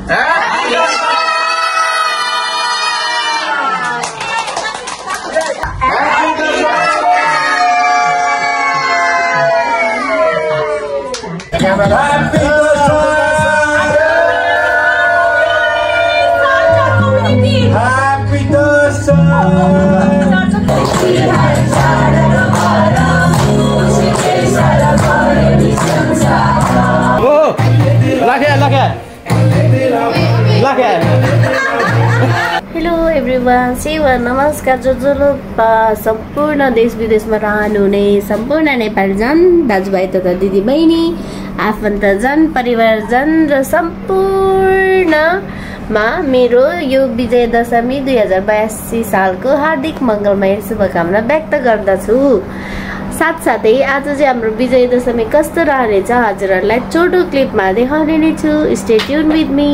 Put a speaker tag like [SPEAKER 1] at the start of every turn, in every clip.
[SPEAKER 1] Hello everyone, सेवा नमस्कार जो लोग सम्पूर्ण देश विदेशमा रहनुहुने सम्पूर्ण नेपालीजन दाजुभाइ तथा दिदीबहिनी आफन्तजन परिवारजन र सम्पूर्णमा मेरो यो विजय दशमी 2082 सालको हार्दिक मङ्गलमय शुभकामना व्यक्त गर्दछु। साथसाथै आज चाहिँ हाम्रो विजय दशमी कस्तो रहनेछ हजुरहरूलाई छोटो क्लिपमा देखाउने नै छु। Stay tune with me.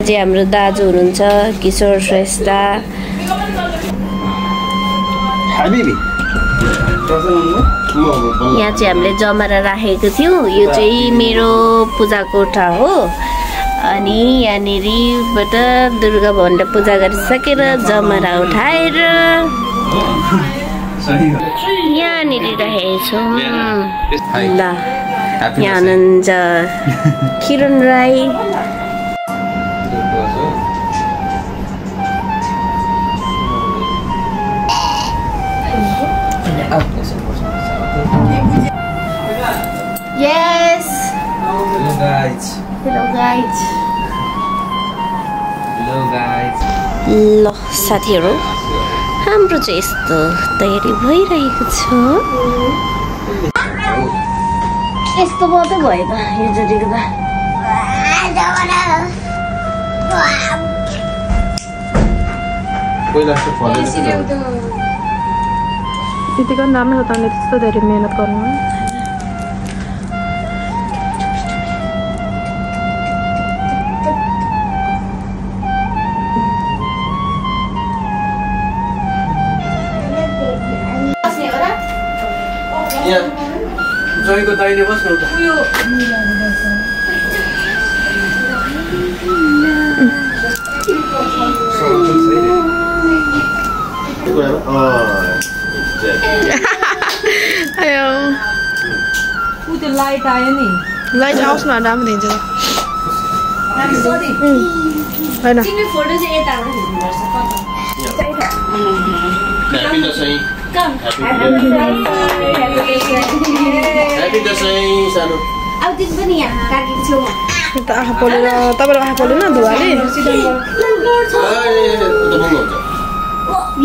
[SPEAKER 1] चाहिँ हाम्रो दाजु हुनुहुन्छ किशोर श्रेष्ठ। यहाँ चाहिँ हामीले जमरा राखेको थियौँ। यो चाहिँ मेरो पूजा कोठा हो। अनि यहाँनिरबाट दुर्गा भगवानलाई पूजा गरिसकेर जमरा उठाएर यहाँनिर राखेको छौँ। ल यहाँ हुनुहुन्छ किरण Rai. Yes.
[SPEAKER 2] Hello guys.
[SPEAKER 1] Hello guys.
[SPEAKER 2] Hello guys.
[SPEAKER 1] ल साथीहरु हाम्रो चाहिँ यस्तो तयारी भइरहेको छ। यस्तो मात्रै भएन यो जतिको त।
[SPEAKER 3] त्यतिको राम्रो हो त अनि त्यस्तो धेरै मेहनत गर्नु।
[SPEAKER 2] जोइको दाइले बस्नु त।
[SPEAKER 3] आयो
[SPEAKER 4] उ त्यो लाइट आयो नि।
[SPEAKER 3] लाइट आओस् न राम्रो दिन्छ त। हैन
[SPEAKER 1] तिमी फोटो चाहिँ यताबाट खिच्नुपर्छ।
[SPEAKER 2] ह्यापी दशैं।
[SPEAKER 1] कम
[SPEAKER 2] ह्यापी दशैं सानो।
[SPEAKER 1] अब दिन पनि यहाँ काकीको छेउमा
[SPEAKER 3] त आँखा पोलेर तपाईको आँखा पोलेन धुवाले।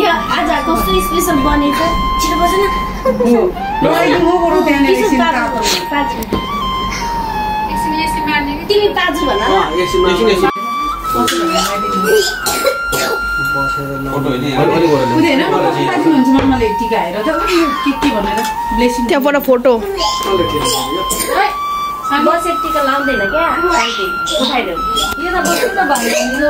[SPEAKER 1] यो आज कस्तो स्पेशल बनेछ छिटो बस न। तिमी पाजु भन न।
[SPEAKER 3] त्यहाँबाट फोटो
[SPEAKER 1] बसेर टिका लाउँदैन क्या। उठाइदेऊ यो त बस्नु त भन्नु।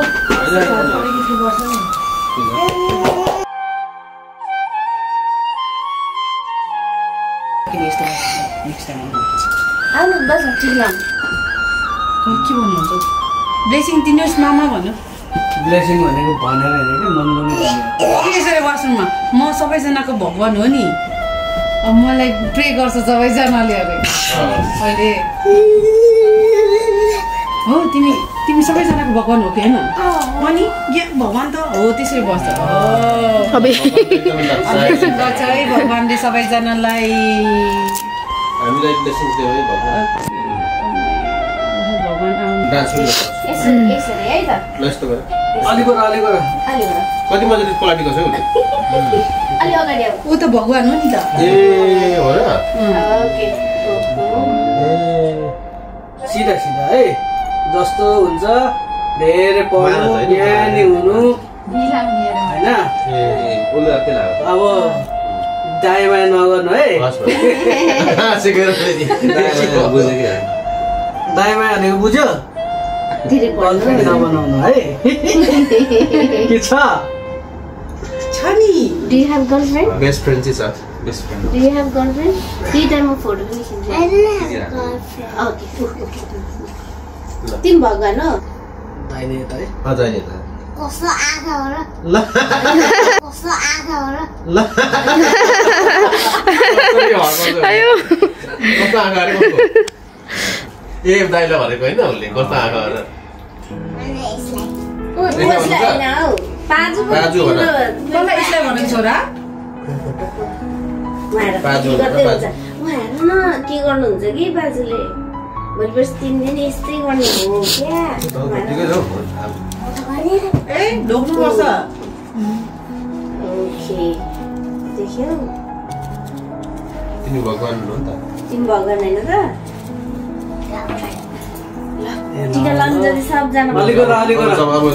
[SPEAKER 1] आउनु बस टिका
[SPEAKER 4] के भन्नुहुन्छ? ब्लेसिङ दिनुहोस् मामा भन्नु।
[SPEAKER 2] ब्लेसिङ भनेको भनेर हैन के मनमनी
[SPEAKER 4] के यसरी वासरुममा म सबैजनाको भगवान हो नि। मलाई प्रे गर्छ सबैजनाले अरे अहिले हो। तिमी सबैजनाको भगवान हो कि हैन? अनि के भगवान त हो त्यसै बस्छ। गर्छ है भगवानले सबैजनालाई।
[SPEAKER 2] हामीलाई ब्लेसिङ दियो है भगवान। डान्स पनि गर्छ।
[SPEAKER 1] यसरी है त।
[SPEAKER 2] लस्ट गर। अलि गर। कति मजाले पलाटी गर्छ है।
[SPEAKER 1] अलि अगाडि आऊ।
[SPEAKER 4] उ त भगवान हो नि त।
[SPEAKER 2] ए हो र।
[SPEAKER 1] ओके।
[SPEAKER 5] सीधा है जस्तो हुन्छ धेरै पढ्नु ज्ञानी हुनु हैन।
[SPEAKER 2] ए ओले के लाग्यो?
[SPEAKER 5] अब दाइमा नगर्नु है।
[SPEAKER 2] सिकेर बुझ्यो के?
[SPEAKER 5] दाइमा भनेको बुझ्यो?
[SPEAKER 1] धेरै
[SPEAKER 5] गर्लफ्रेन्ड नबनाउनु है। के छ?
[SPEAKER 4] छ नि।
[SPEAKER 1] Do you have girlfriend?
[SPEAKER 2] Best friend चाहिँ छ। Best friend.
[SPEAKER 1] Do you have girlfriend? Three time of photo पनि खिच्नु। Okay. तिमी भगवान हो?
[SPEAKER 5] चाहिने यता है
[SPEAKER 2] चाहिने त
[SPEAKER 6] कस्तो आँखा हो र
[SPEAKER 2] ल
[SPEAKER 6] कस्तो आँखा हो र
[SPEAKER 2] ल
[SPEAKER 3] आयो
[SPEAKER 2] कस्तो आँखा अरे कस्तो ए दाइले भनेको होइन उसले कस्तो आँखा अरे
[SPEAKER 1] पाजु
[SPEAKER 2] पाजु हो र
[SPEAKER 4] तँलाई यसलाई भने छोरा
[SPEAKER 2] पाजु
[SPEAKER 1] उहाँहरू न के गर्नुहुन्छ कि बाजुले भोलिपर्सि 3 दिन यस्तै गर्ने हो क्या
[SPEAKER 2] ठिकै छ
[SPEAKER 4] ए ढोक्नुपर्छ
[SPEAKER 1] ओके देख्यौ
[SPEAKER 2] तिमी भगवान हो नि त
[SPEAKER 1] तिमी भगवान होइन त टिका लाउनु जति सबजना
[SPEAKER 5] अलिक गर अलिक गर
[SPEAKER 2] अब यो ल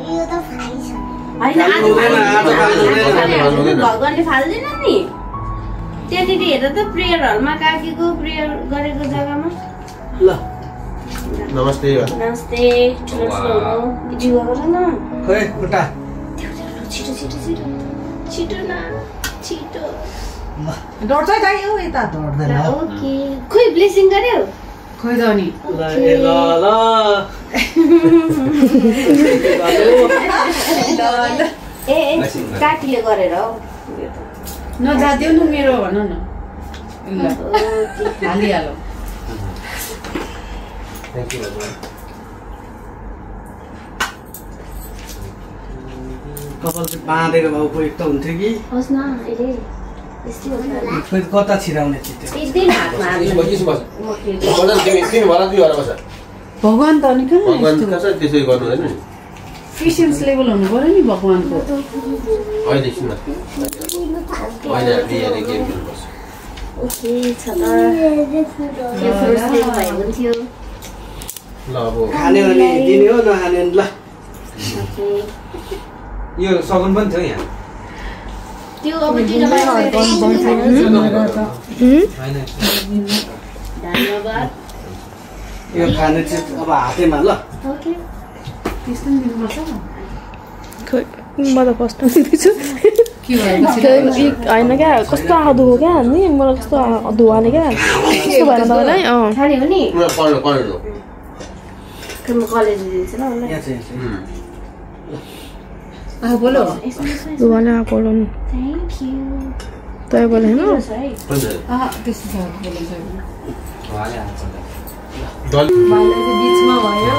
[SPEAKER 6] यो त फाइछ
[SPEAKER 1] होइन आज भगवानले फाल्दैन नि त्यहाँनिर हेर त प्रेयर हलमा काकीको प्रेयर गरेको जग्गामा
[SPEAKER 5] ल
[SPEAKER 2] नमस्ते
[SPEAKER 1] नमस्ते ठुलो ठुलो हुनु जिवा गर न
[SPEAKER 5] खोइ उता
[SPEAKER 1] छिटो छिटो छिटो छिटो न छिटो
[SPEAKER 4] डट्छ दाइ हो यता
[SPEAKER 5] डट्दैन
[SPEAKER 1] ओके खोइ ब्लेसिङ गर्यो
[SPEAKER 4] खोइ त नि
[SPEAKER 5] ल ए ल ल
[SPEAKER 1] ए काकीले गरेर हौ
[SPEAKER 4] नजादेऊ न मेरो भन न ल हालिहालौँ
[SPEAKER 2] थ्याङ्क यू भगवान
[SPEAKER 5] कपाल चाहिँ बाँधेको भाउ पो एक त हुन्थ्यो कि
[SPEAKER 1] होस् न अहिले यस्तै हो नि
[SPEAKER 5] खोइ कता छिराउने चित्त
[SPEAKER 1] यस्तै हातमा
[SPEAKER 2] यसो बस
[SPEAKER 1] म खेल्छु
[SPEAKER 2] बस तिमी भरा दुई हरा बस
[SPEAKER 4] भगवान त अनि कहाँ
[SPEAKER 2] भगवान कसरी त्यसै गर्नु हुँदैन नि
[SPEAKER 4] पेसेन्स लेभल हुनु पर्यो नि भगवानको
[SPEAKER 2] अहिले एकछिन अहिले हामीले यहाँ गेम खेल्नुपर्छ
[SPEAKER 1] ओके छ त यो फर्स्ट डे भएको थियो
[SPEAKER 2] ल अब
[SPEAKER 5] खाने भने दिने हो नखाने भने ल
[SPEAKER 1] ओके
[SPEAKER 7] यो सगुन पनि थियो यहाँ
[SPEAKER 1] त्यो अब टिका लगाएर धन्यवाद
[SPEAKER 5] यो खाने चाहिँ अब हातैमा ल
[SPEAKER 1] ओके
[SPEAKER 4] त्यस्तो पनि दिनुपर्छ
[SPEAKER 3] खोइ म त फर्स्ट दिन्छु
[SPEAKER 4] के भयो
[SPEAKER 3] होइन क्या कस्तो आदु हो क्या नि मलाई कस्तो आदु हाल्यो क्या कस्तो भएर तपाईँलाई
[SPEAKER 1] खाने हो नि
[SPEAKER 2] कलेज
[SPEAKER 1] म कलेज दिन्छु ल उसलाई
[SPEAKER 5] यहाँ चाहिँ
[SPEAKER 4] बोलो
[SPEAKER 3] दुवाले आएको
[SPEAKER 1] थ्याङ्क यू
[SPEAKER 3] तय बोले होइन
[SPEAKER 4] त्यस्तो छ बोल्नु
[SPEAKER 1] बिचमा भयो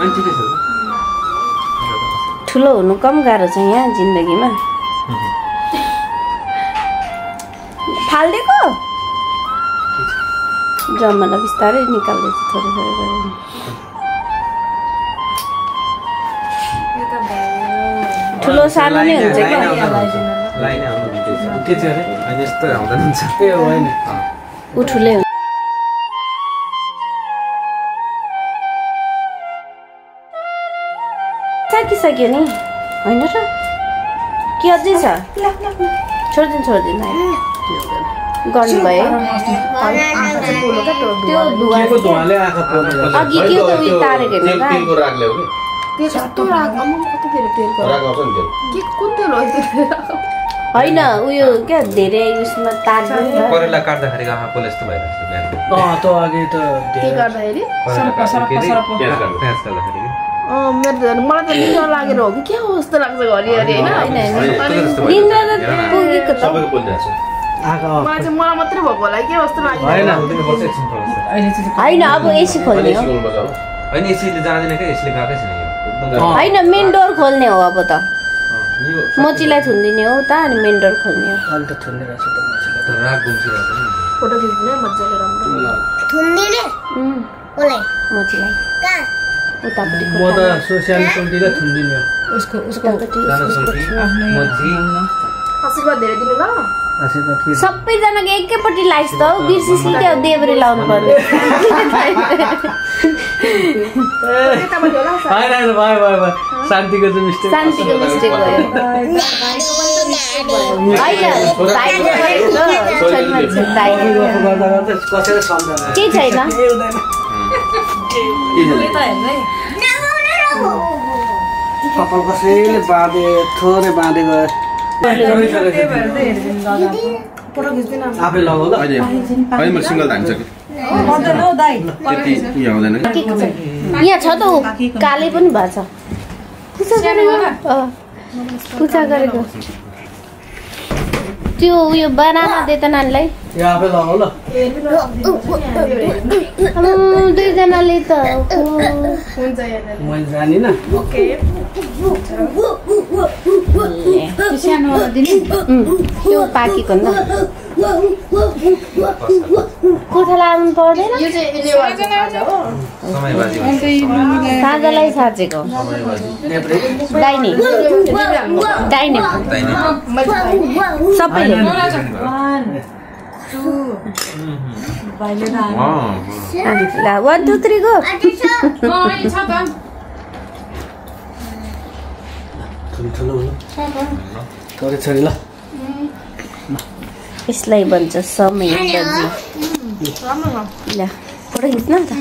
[SPEAKER 7] अनि ठिकै छ
[SPEAKER 1] ठुलो हुनु कम गाह्रो छ यहाँ जिन्दगीमा फालिदिएको जमाना बिस्तारै निकाल्दैछ थोरै थोरै गरेर ठुलो सानो नै हुन्छ क्या
[SPEAKER 7] लाइन आउनु
[SPEAKER 5] के थियो अरे
[SPEAKER 7] अनि यस्तो आउँदैन हुन्छ
[SPEAKER 5] ए होइन
[SPEAKER 1] ऊ ठुलै हुन्छ सकिसक्यो नि होइन र के अझै छ छोडिदिनु गर्नुभयो त्यो
[SPEAKER 5] के धुवाले आँखा पोल्ने
[SPEAKER 1] अघि के त उयो तारेको हेर्नु त
[SPEAKER 2] तेलको राग ल्याऊ कि
[SPEAKER 3] त्यो कस्तो राग कति फेरि तेलको
[SPEAKER 2] राग आउँछ नि तेल
[SPEAKER 3] के कुन तेल हो त्यो
[SPEAKER 1] होइन उयो क्या धेरै उसमा तार्नु
[SPEAKER 7] करेला काट्दाखेरि आँखा पोले जस्तो भइरहेको छ बिहान
[SPEAKER 5] त अघि त
[SPEAKER 3] के गर्दाखेरि
[SPEAKER 7] प्याज काट्दाखेरि
[SPEAKER 3] मेरो त मलाई त निलो लागेर हो कि के हो जस्तो लाग्छ घरिघरि होइन
[SPEAKER 1] निन्द्रा त पुगेको त
[SPEAKER 2] सबैको पोलिरहेको छ
[SPEAKER 5] आँखा
[SPEAKER 3] मलाई चाहिँ मलाई मात्रै भएको होला के जस्तो लाग्यो
[SPEAKER 5] होइन
[SPEAKER 1] होइन अब एसी खोल्ने हो
[SPEAKER 2] सिकाउनुपर्छ हो
[SPEAKER 7] होइन यसले जाँदैन क्या यसले गएकै छैन यो
[SPEAKER 1] होइन मेन डोर खोल्ने हो अब त
[SPEAKER 7] यो
[SPEAKER 1] मोचीलाई थुनिदिने हो त अनि मेन डोर खोल्ने हो
[SPEAKER 5] अहिले त थुन्ने रहेछ त मान्छेलाई
[SPEAKER 7] त राग गुम्सिरहेको छ
[SPEAKER 3] फोटो खिच्ने मजाले राम्रो
[SPEAKER 6] थुन्दिने ओले
[SPEAKER 1] मोचीलाई
[SPEAKER 6] कहाँ
[SPEAKER 1] उतापट्टि
[SPEAKER 5] म त सोसियल सोल्टीलाई थुन्दिने हो
[SPEAKER 4] उसको
[SPEAKER 1] उतापट्टि
[SPEAKER 7] सानो सोल्टी मजी
[SPEAKER 3] आशीर्वाद धेरै दिनु ल
[SPEAKER 5] आशीर्वाद के
[SPEAKER 1] सबैजनाको एकैपट्टि लाइस त हौ बिर्सिस त्यो देब्रे लाउनु पर्ने
[SPEAKER 3] यतापट्टि होला
[SPEAKER 5] होइन होइन भयो भयो भयो शान्तिको चाहिँ मिस्टेक
[SPEAKER 1] शान्तिको मिस्टेक भयो होइन दाइको भयो त छोरी मान्छे दाइको
[SPEAKER 5] गर्दा गर्दा कसैले सम्झना
[SPEAKER 1] केही छैन
[SPEAKER 5] कपाल कसैले बाँधे थोरै बाँधेको
[SPEAKER 3] फोटो खिच्दिन
[SPEAKER 5] आफै लगाउ ल
[SPEAKER 2] अहिले अहिले म सिङ्गल धान्छ कि
[SPEAKER 4] पर्दैन हौ दाइ
[SPEAKER 2] त्यति उयो हुँदैन कि
[SPEAKER 1] यहाँ छ त ऊ काले पनि भएको छ पूजा गरेको पूजा गरेको त्यो उयो बनाना दे त नानीलाई
[SPEAKER 5] यहाँ आफै लगाऊ ल
[SPEAKER 1] दुईजनाले त
[SPEAKER 5] मैले जानिन
[SPEAKER 4] सानोवाला दिने
[SPEAKER 1] त्यो पाकेको नि कोठा लाग्नु पर्दैन साँझलाई साँचेको दाहिने दाहिने सबैले ल 1 2 3 गो
[SPEAKER 5] ठुलो हुनु छोरी ल
[SPEAKER 1] यसलाई भन्छ समय बजी ल फोटो खिच्न त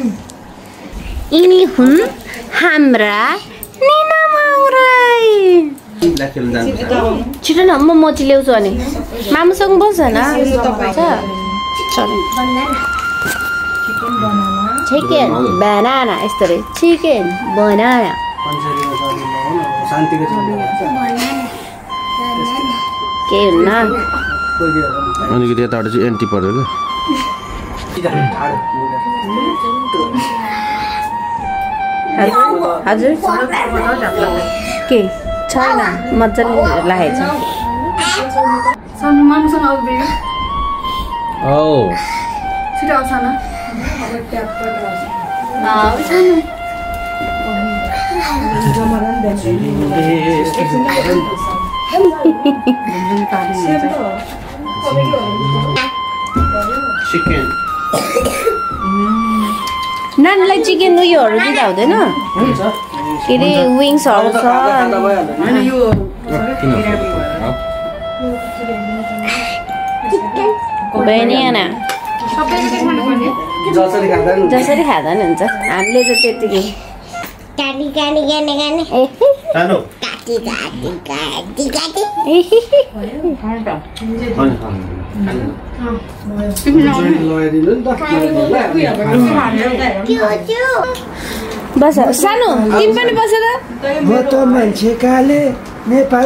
[SPEAKER 1] यिनी हुन् हाम्रा निना माउराई छिटो न म मोची ल्याउँछु अनि मामुसँग बस्छ न चिकन बनाना यस्तो रे चिकन बनाना के हुन्न
[SPEAKER 2] अनि यताबाट चाहिँ एन्टी पर्यो क्या
[SPEAKER 1] हजुर के छैन मजाले लागेको छ
[SPEAKER 4] मामुसँग आउँदै
[SPEAKER 2] औ
[SPEAKER 4] छिटो आउँछ न
[SPEAKER 2] चिकन
[SPEAKER 1] नानीलाई चिकन उयोहरू दिँदा हुँदैन के अरे विङ्सहरू छ बनाना जसरी खाँदा नि हुन्छ हामीले त त्यतिकै
[SPEAKER 6] काटी काटी काटी काटी
[SPEAKER 2] सानो
[SPEAKER 6] काटी काटी काटी काटी
[SPEAKER 1] बस सानो तिमी पनि बस त
[SPEAKER 5] म त मान्छे काले नेपाल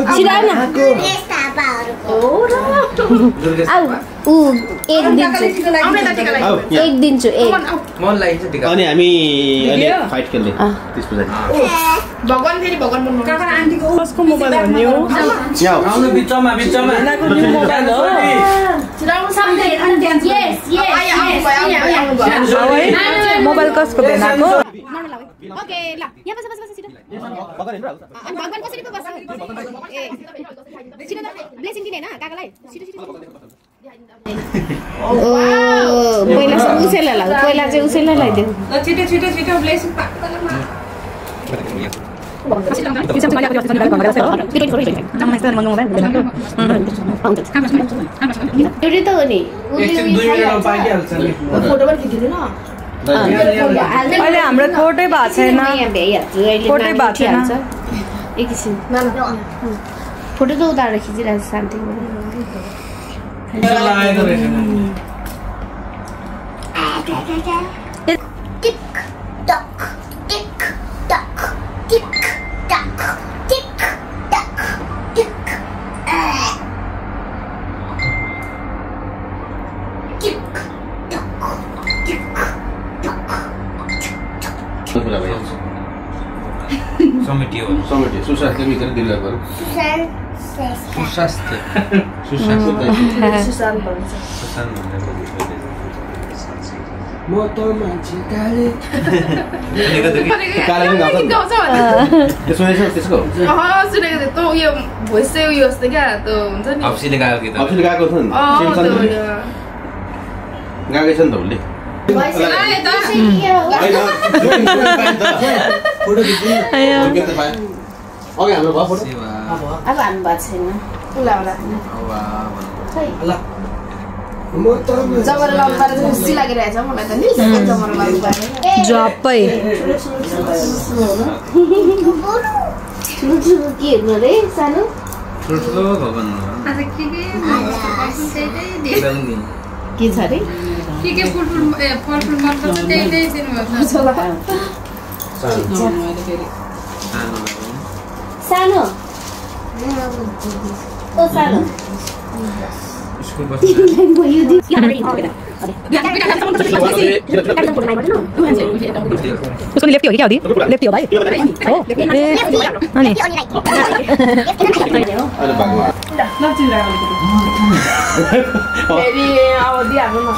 [SPEAKER 1] एक दिन्छु
[SPEAKER 7] मन लाग्छ टिका
[SPEAKER 2] अनि हामी अनि फाइट खेल्ने त्यसपछि
[SPEAKER 4] भगवान फेरि भगवान बन्नु काका आन्टीको
[SPEAKER 3] कसको मोबाइल भन्ने हो
[SPEAKER 2] याउ
[SPEAKER 7] आउनु बिचमा
[SPEAKER 3] नाको न्यू मोबाइल हो मोबाइल कसको भेनाको
[SPEAKER 1] ओके ल यहाँ बस छिटो अनि भगवान कसरी पो बस्छ छिटो न ब्लेसिङ दिने हैन काकालाई छिटो ओ पहिला उसैलाई लाग्यो पहिला चाहिँ उसैलाई लगाइदेऊ
[SPEAKER 4] छिटो ब्लेसिङ
[SPEAKER 1] एउटै त हो नि
[SPEAKER 4] फोटो पनि खिचिदिनु
[SPEAKER 3] अहिले हाम्रो फोटै भएको छैन फोटै भएको छैन
[SPEAKER 1] एकैछिन फोटो त उतारेर खिचिरहेको छ शान्ति
[SPEAKER 6] टिक टक टिक टक टिक टक टिक टक टिक
[SPEAKER 7] समितियो
[SPEAKER 2] सुस्वास्थ्य मित्र दिल्ला गरौँ
[SPEAKER 7] सुस्वास्थ्य
[SPEAKER 5] म त मान्छे काले
[SPEAKER 2] काले नि गाउँछ त्यो सुनेको त्यसको
[SPEAKER 4] सुनेको थिएँ त उयो भोइस चाहिँ उयो जस्तो क्या त्यो हुन्छ नि
[SPEAKER 7] अप्सीले गाएको गीत
[SPEAKER 2] अफिस गएको छ नि गएकै छ नि त उसले अघि हाम्रो भयो फोटो
[SPEAKER 1] अब हामी भएको छैन
[SPEAKER 4] जमरा लाउनु पर्ने खुसी लागिरहेछ मलाई त नि जमरा लाउनु पर्ने
[SPEAKER 3] झप्पै
[SPEAKER 1] के हेर्नु रे सानो
[SPEAKER 7] ठुलो भगवान
[SPEAKER 4] आज के
[SPEAKER 1] के छ अरे
[SPEAKER 4] के फलफुल मन पर्छ त्यही त्यही दिनुभएको
[SPEAKER 1] सानो ओ सानो
[SPEAKER 7] स्कुल बस
[SPEAKER 3] उसको लेफ्टी हो कि क्या होती लेफ्टी हो भाइ हो अनि फेरि अब दिइहाल्नु न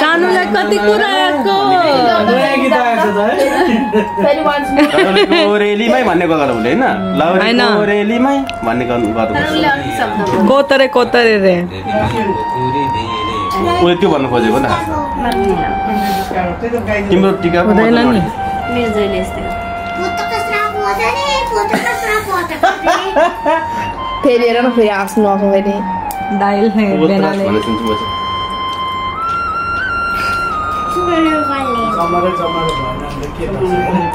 [SPEAKER 3] सानोलाई कति कुरा आएको
[SPEAKER 8] रेलीमै भन्ने गर्दा हुँदै हैन लाउरेको रेलीमै भन्ने गर्दा
[SPEAKER 3] कोतरे कोतरे रे
[SPEAKER 8] उले त्यो भन्नु खोजेको नि तिम्रो टिका
[SPEAKER 3] हुँदैन नि
[SPEAKER 1] मेरो जहिले यस्तै
[SPEAKER 3] फेरि हेर न फेरि हाँस्नु आएको फेरि दाइल बेनाले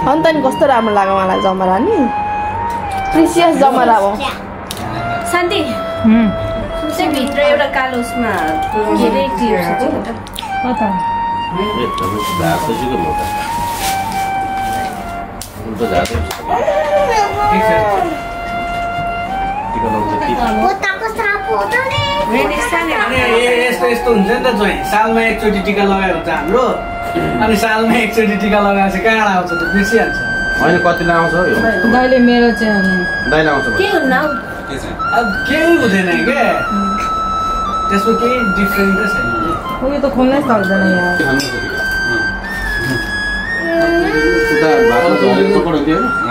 [SPEAKER 3] अन्त नि कस्तो राम्रो लाग्यो मलाई जमरा नि प्रिसियस जमरा हो
[SPEAKER 1] शान्ति चाहिँ भित्र एउटा कालो उसमा के अरे क्लियर छ
[SPEAKER 5] यस्तो हुन्छ नि त जोइ सालमा एकचोटि टिका लगाएको हुन्छ हाम्रो अनि सालमा एकचोटि टिका लगाएर चाहिँ कहाँ आउँछ त बिर्सिहाल्छ
[SPEAKER 8] होइन कतिले आउँछ यो
[SPEAKER 3] दाइले मेरो चाहिँ
[SPEAKER 8] दाइले आउँछ
[SPEAKER 1] के हुन्न
[SPEAKER 5] अब केही हुँदैन के त्यसमा केही डिफ्रेन्टै छैन
[SPEAKER 3] यो त खोल्नै सक्दैन यार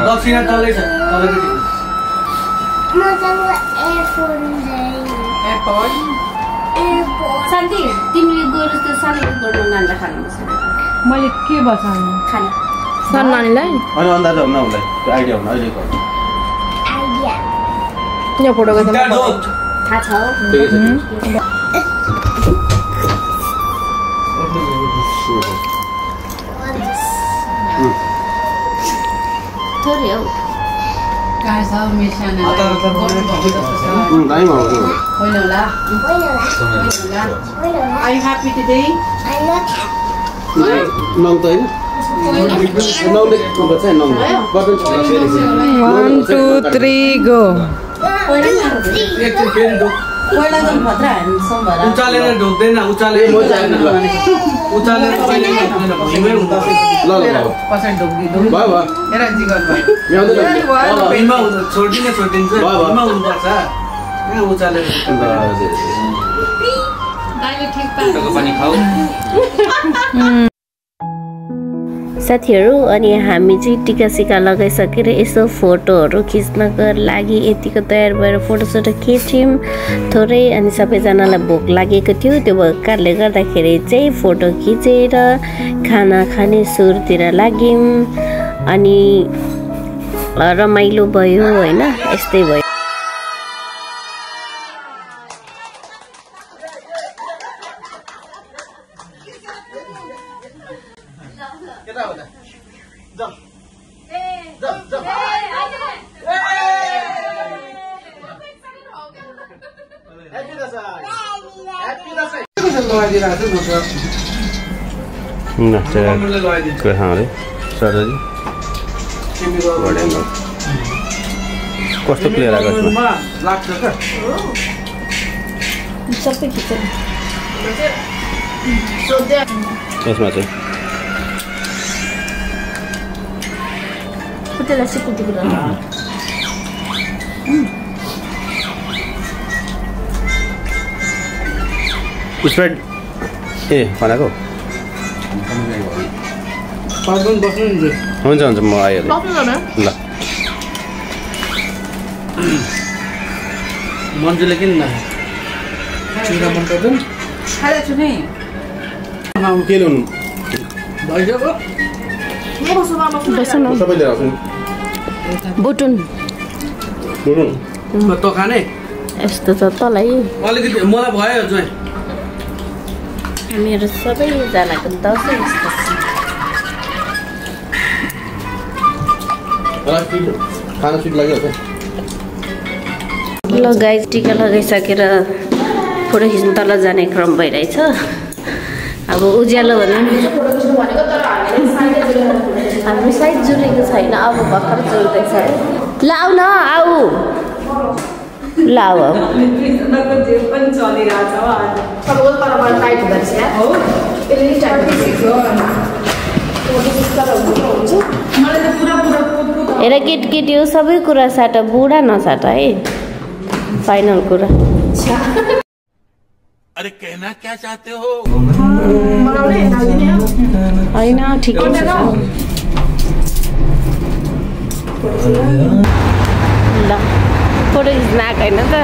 [SPEAKER 5] दक्षिणा तलै छ तलैको
[SPEAKER 1] शान्ति तिमीले गएर त्यो सानो गर्नु नानीलाई खानु
[SPEAKER 3] मैले के बसाल्नु
[SPEAKER 1] खाना
[SPEAKER 3] सानो नानीलाई
[SPEAKER 8] अनि अन्दाज हुन उसलाई त्यो आइडिया हुन अहिले गर्नु
[SPEAKER 3] यो फोटोको त
[SPEAKER 1] थाहा छ थोरै हौ
[SPEAKER 4] कहाँ छ मिसाना
[SPEAKER 8] दाइमा आउँछ
[SPEAKER 4] होइन होला Are you happy today?
[SPEAKER 8] नङ त होइन नङले बच्चा नङ बटन छ
[SPEAKER 3] 1 2 3 गो
[SPEAKER 5] एकचोटि फेरि ढोक
[SPEAKER 1] पहिला त भत्रा ह्यान्डसम भएर
[SPEAKER 5] उचालेर ढोक्दैन उचालेर उचालेर भुइँमै हुन्छ
[SPEAKER 8] ल ल
[SPEAKER 4] पछाडि ढोक्दिनु
[SPEAKER 8] भयो भयो
[SPEAKER 4] हेर जिगर भयो
[SPEAKER 5] भुइँमा छोडिदिन्छ भुइँमा हुनुपर्छ उचालेर
[SPEAKER 1] साथीहरू अनि हामी चाहिँ टिका सिका लगाइसकेर यसो फोटोहरू खिच्नको लागि यतिको तयार भएर फोटोसोटो खिच्यौँ थोरै अनि सबैजनालाई भोक लागेको थियो त्यो भएको कारणले गर्दाखेरि चाहिँ फोटो खिचेर खाना खाने सुरतिर लाग्यौँ अनि रमाइलो भयो होइन यस्तै भयो
[SPEAKER 8] कस्तो क्लियर आएको
[SPEAKER 3] सबै खिच्छ
[SPEAKER 8] यसमा चाहिँ
[SPEAKER 3] कुटेला सिकुटी कुरा
[SPEAKER 8] स्प्रेड ए भनेको हुन्छ हुन्छ म आइहालेँ ल
[SPEAKER 5] मन्जुले किन न चिरा मन पर्दैन
[SPEAKER 4] खाएको छु नि
[SPEAKER 8] के ल्याउनु
[SPEAKER 5] भइसक्यो
[SPEAKER 8] सबैले आउँछ नि
[SPEAKER 1] बुटुन
[SPEAKER 5] त खाने
[SPEAKER 1] यस्तो छ तँलाई
[SPEAKER 5] अलिकति मलाई भयो जोइ
[SPEAKER 1] मेरो सबैजनाको दसैँ यस्तो छ
[SPEAKER 8] खाना सुट लाग्यो
[SPEAKER 1] ल गाइस टिका लगाइसकेर फोटो खिच्न तल जाने क्रम भइरहेछ अब उज्यालो भन्नु हाम्रो साइड जुरेको छैन अब भर्खर जुर्दैछ ल आऊ न आऊ ल आऊ हेर केटकेटी हो सबै कुरा साटा बुढा नसाटा है फाइनल कुरा
[SPEAKER 2] अरे कहना क्या चाहते हो
[SPEAKER 1] होइन ठिकै छ ल फोटो खिच्न आएको होइन त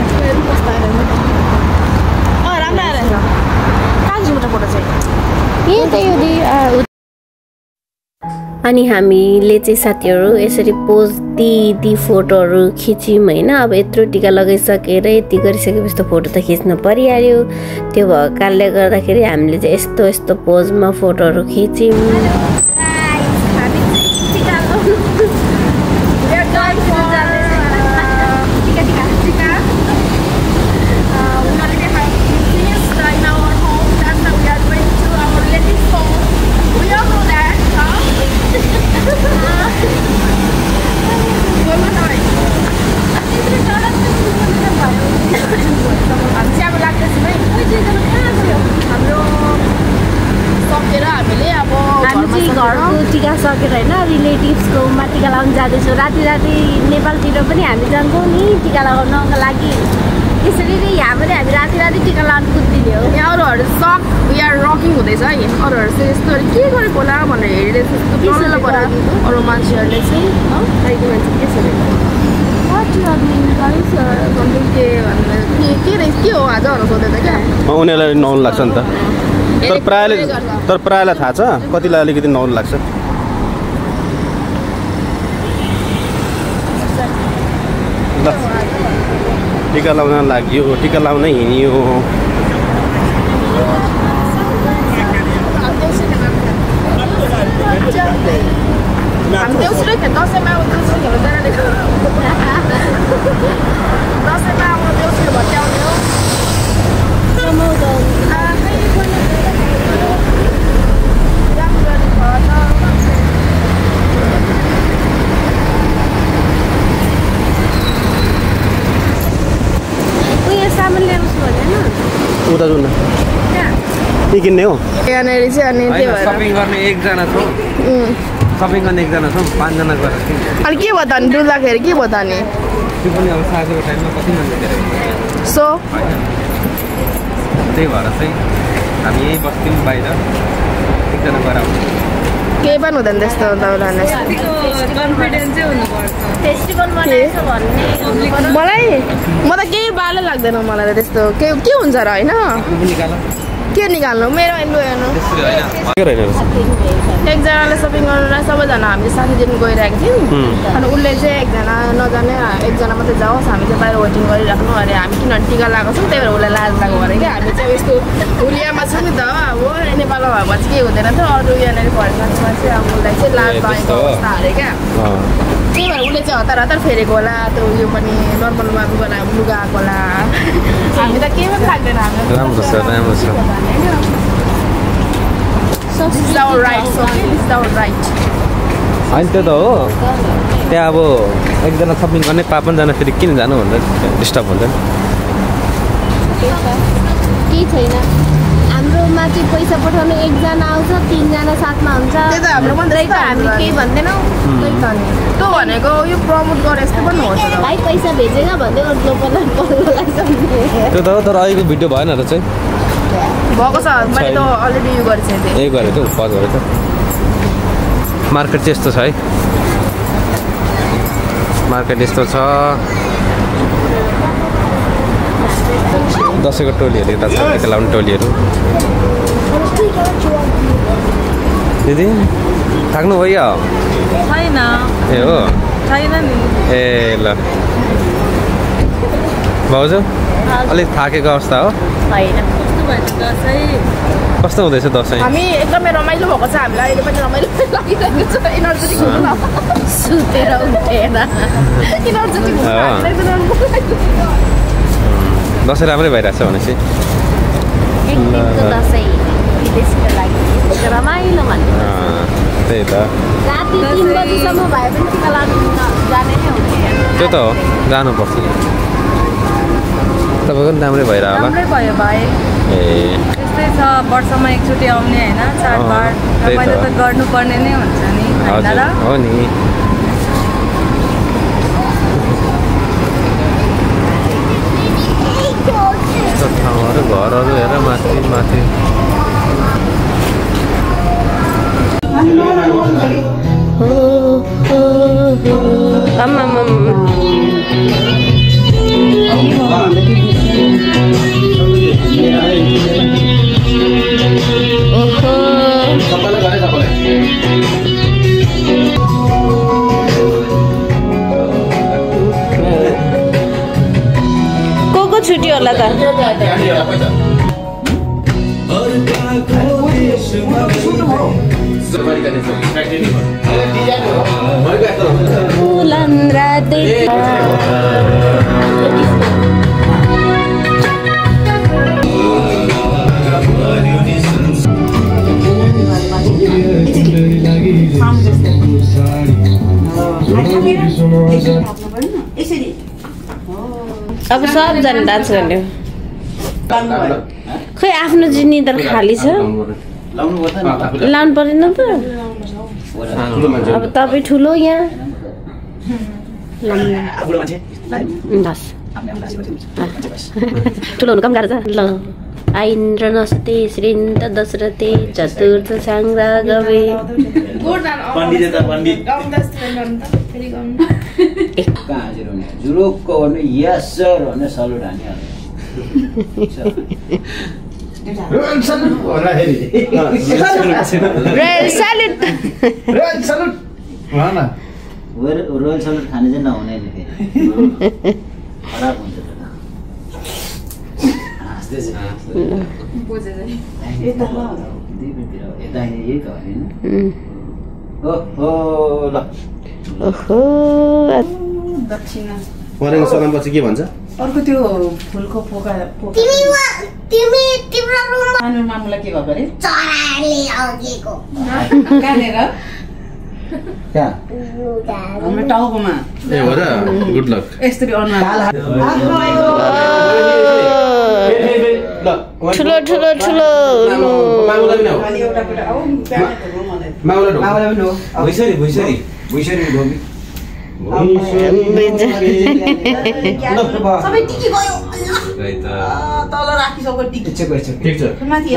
[SPEAKER 1] अनि हामीले चाहिँ साथीहरू यसरी पोज दिदी फोटोहरू खिच्यौँ होइन अब यत्रो टिका लगाइसकेर यति गरिसकेपछि त फोटो त खिच्न परिहाल्यो त्यो भएको कारणले गर्दाखेरि हामीले चाहिँ यस्तो यस्तो पोजमा फोटोहरू खिच्यौँ घरको टिका सकेर होइन रिलेटिभ्सको टिका लगाउनु जाँदैछौँ राति राति नेपालतिर पनि हामी जान्छौँ नि टिका लगाउनको लागि त्यसरी नै यहाँ पनि हामी राति राति टिका लगाउनु कुद्दिने हो
[SPEAKER 3] यहाँ अरूहरू सक यहाँ रकिङ हुँदैछ है अरूहरू चाहिँ यस्तो के गरेको होला भनेर हेरेर त्यस्तो पर अरू मान्छेहरूले चाहिँ माइती मान्छे त्यसरी के हो आज सोधेको क्या
[SPEAKER 8] उनीहरूलाई नौलो लाग्छ नि त तर प्रायलाई थाहा छ कतिलाई अलिकति नौलो लाग्छ ल टिका लाउन लाग्यो टिका लाउन हिँड्यो उता जाउँ न के किन्ने हो
[SPEAKER 3] यहाँनिर चाहिँ अनि त्यही भएर
[SPEAKER 5] सपिङ गर्ने एकजना छौँ सपिङ गर्ने एकजना छौँ 5 जना गरेर
[SPEAKER 3] अनि के भयो त अनि डुल्दाखेरि के भयो त अनि
[SPEAKER 5] त्यो पनि अब साँझको टाइममा कति मान्छे धेरै
[SPEAKER 3] सो
[SPEAKER 5] त्यही भएर चाहिँ हामी यहीँ बस्थ्यौँ बाहिर एकजना गएर आउँछ
[SPEAKER 3] केही पनि हुँदैन त्यस्तो मलाई म त केही बालै लाग्दैन मलाई त त्यस्तो के हुन्छ र होइन के निकाल्नु मेरो हेर्नु एकजनाले सपिङ गर्नुलाई सबैजना हामीले साथीदेखि गइरहेको थियौँ अनि उसले चाहिँ एकजना मात्रै जाओस् हामी चाहिँ बाहिर वेटिङ गरिराख्नु अरे हामी किनभने टिका लगाएको छौँ त्यही भएर उसलाई लाज लाग्यो अरे क्या हामी चाहिँ यस्तो हुलियामा छौँ नि त अब नेपालमा भएपछि केही हुँदैन त अरू यहाँनिर फरेन मान्छेमा चाहिँ अब उसलाई चाहिँ लाज लागेको अवस्था अरे क्या त्यही भएर उसले चाहिँ हतार हतार फेरेको होला त्यो उयो पनि नर्मलमा लुगा आएको होला हामी त केही पनि लाग्दैन
[SPEAKER 5] राम्रो छ होइन त्यो त हो त्यहाँ अब एकजना सपिङ गर्ने 5-5 जना फेरि किन जानु भन्दा डिस्टर्ब हुन्छ
[SPEAKER 1] केही छैन हाम्रोमा चाहिँ पैसा पठाउने एकजना आउँछ 3 जना साथमा हुन्छ हामी केही भन्दैनौँ
[SPEAKER 3] त्यो भनेको यो प्रमोट गरे जस्तो पनि हो
[SPEAKER 1] भाइ पैसा भेजेन भन्दै
[SPEAKER 5] त्यो त हो तर अहिलेको भिडियो भएन र चाहिँ
[SPEAKER 3] भएको छ मैले त अलरेडी यो गरेको थिएँ
[SPEAKER 5] यही गरेको थियो पज गरेको मार्केट चाहिँ यस्तो छ है मार्केट यस्तो छ दसैँको टोलीहरू यता छ टिका लाउने टोलीहरू दिदी थाक्नु भयो
[SPEAKER 4] छैन
[SPEAKER 5] ए हो
[SPEAKER 4] छैन नि
[SPEAKER 5] ए ल भाउजू अलिक थाकेको अवस्था हो
[SPEAKER 1] होइन
[SPEAKER 8] कस्तो हुँदैछ दसैँ?
[SPEAKER 3] हामी एकदमै रमाइलो भएको छ हामीलाई अहिले पनि रमाइलो लागिरहेको छ एनर्जेटिक हुनु न
[SPEAKER 1] सुतेर उठेन
[SPEAKER 3] एनर्जेटिक
[SPEAKER 8] दसैँ राम्रै भइरहेछ भनेपछि
[SPEAKER 1] एक दिनको दसैँ विदेशीको लागि रमाइलो मान्छ
[SPEAKER 8] त्यही त
[SPEAKER 1] राति 3 बजीसम्म भए पनि टिका लाग्नु जाने नै हुँदैन
[SPEAKER 8] त्यो त हो जानुपर्छ तपाईँको पनि राम्रै भइरह होला
[SPEAKER 9] राम्रै भयो भाइ
[SPEAKER 8] ए
[SPEAKER 9] त्यस्तै छ वर्षमा एकचोटि आउने होइन चाडबाड मैले त गर्नुपर्ने नै हुन्छ नि होइन र
[SPEAKER 8] हो नि ठाउँहरू घरहरू हेर माथि माथि
[SPEAKER 1] को छुट्यो होला त अब सबजना डान्स गर्ने खै आफ्नो चाहिँ निदर खाली छ लाउनु पर्दैन त अब तपाईँ ठुलो यहाँ ठुलो हुनु कम गाह्रो छ ल आइन्द्र नसते श्रीन्त दशरथे चतुर्थ साङ्ग्रा गवे
[SPEAKER 10] जुरुकको भन्नु यस सर भनेर सलुट हानिहाल्यो रोयल सलुट खाने चाहिँ नहुने नि खराब हुन्छ यता यही त होइन
[SPEAKER 8] सलामपछि के भन्छ
[SPEAKER 4] अर्को त्यो फुलको पोका सानो मामुलाई के भएको अरे कहाँनिर हाम्रो टाउकोमा
[SPEAKER 8] ए हो र गुड लक
[SPEAKER 4] यसरी अनुहार
[SPEAKER 1] ठुलो ठुलो ठुलो
[SPEAKER 4] तल राखिसक्यो माथि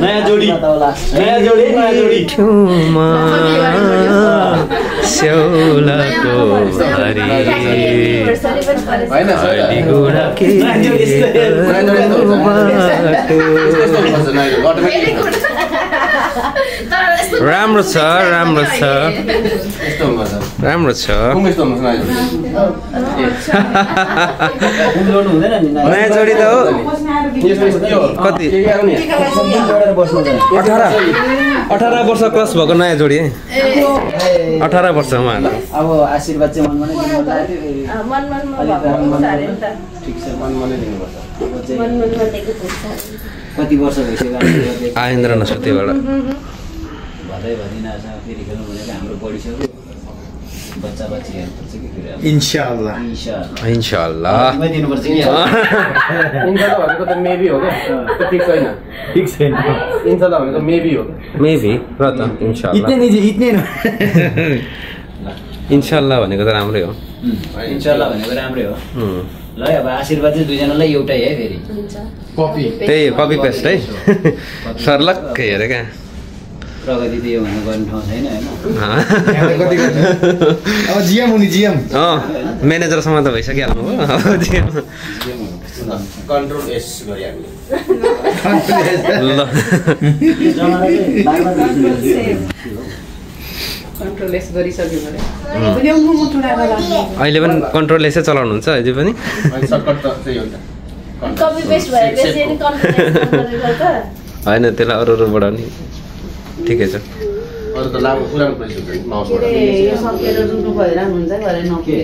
[SPEAKER 10] नयाँ जोडी
[SPEAKER 8] स्याउलाको राम्रो छ नयाँ जोडी त हो कति 18 वर्ष क्रस भएको नयाँ जोडी 18 वर्षमा
[SPEAKER 10] अब आशीर्वाद चाहिँ मनमा नै कति वर्ष भइसक्यो
[SPEAKER 8] आइन्द्र नसक्तिबाट
[SPEAKER 10] भदै भदिनासँग फेरि खेल्नु भनेको हाम्रो बढिसक्यो बच्चा बच्ची हेर्नुपर्छ कि फेरि
[SPEAKER 8] इन्शाअल्लाह
[SPEAKER 10] दिनुपर्छ कि
[SPEAKER 2] भनेको त मेबी हो क्या ठिक छैन इन्शाअल्लाह भनेको मेबी हो
[SPEAKER 8] मेबी र त इन्शाअल्लाह भनेको त राम्रै हो
[SPEAKER 10] इन्शाअल्लाह भनेको राम्रै हो ल अब आशीर्वाद चाहिँ दुईजनालाई एउटै है फेरि
[SPEAKER 8] त्यही कपी पेस्ट है सर्लक्कै हेरे क्या
[SPEAKER 10] प्रगति त यो भन्नु गर्ने ठाउँ छैन
[SPEAKER 8] होइन म्यानेजरसँग त भइसकिहाल्नु हो
[SPEAKER 2] कन्ट्रोल एस गरी हामीले
[SPEAKER 4] कन्ट्रोलेस गरिसक्यो भने
[SPEAKER 7] अहिले पनि कन्ट्रोलेसै चलाउनुहुन्छ अहिले पनि
[SPEAKER 1] कपी पेस्ट भए बेसी नि कन्ट्रोल गरेर त
[SPEAKER 7] हैन त्यसलाई अरू बढाउने ठिकै छ
[SPEAKER 2] अरु त लामो पुरानो पैसा माउसबाट
[SPEAKER 4] यो सकेर रुनु भएर हुन्छ गरे नके